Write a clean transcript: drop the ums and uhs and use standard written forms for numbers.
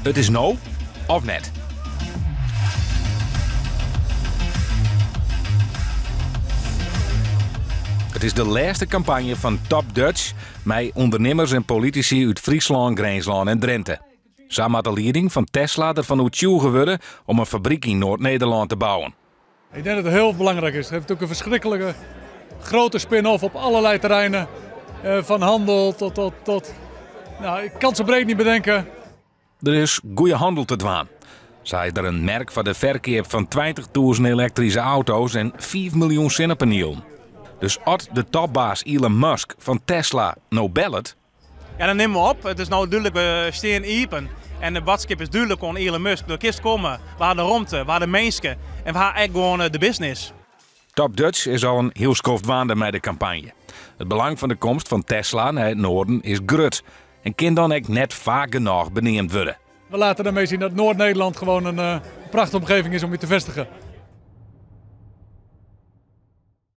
It is no of net. It is de lêste kampanje fan Top Dutch mei ûndernimmers en politisy út Fryslân, Grinslân en Drinte. Sa moat de lieding fan Tesla derfan oertsjûge wurde om in fabryk yn Noard-Nederlân te bouwen. Ik denk dat het heel belangrijk is. Het heeft natuurlijk een verschrikkelijke grote spin-off op allerlei terreinen. Eh, van handel tot, tot, tot. Nou, ik kan het zo breed niet bedenken. Der is goede handel te dwaan. Sa is der in merk foar de ferkeap fan 20.000 elektryske auto's en 5 miljoen sinnepanielen. Dus as de topbaas Elon Musk fan Tesla no bellet, Ja, dan nimme we op. It is no dúdlik, we stean iepen. En de boadskip is dúdlik oan Elon Musk. Do kinst komme, we ha de romte, we ha de minsken en we ha ek gewoan de business. Top Dutch is al in hiel skoft dwaande mei de kampanje. It belang fan de komst fan Tesla nei it Noarden is grut en kin dan ek net faak genôch beneamd wurde. We laten daarmee zien dat Noord-Nederland gewoon een prachtige omgeving is om je te vestigen.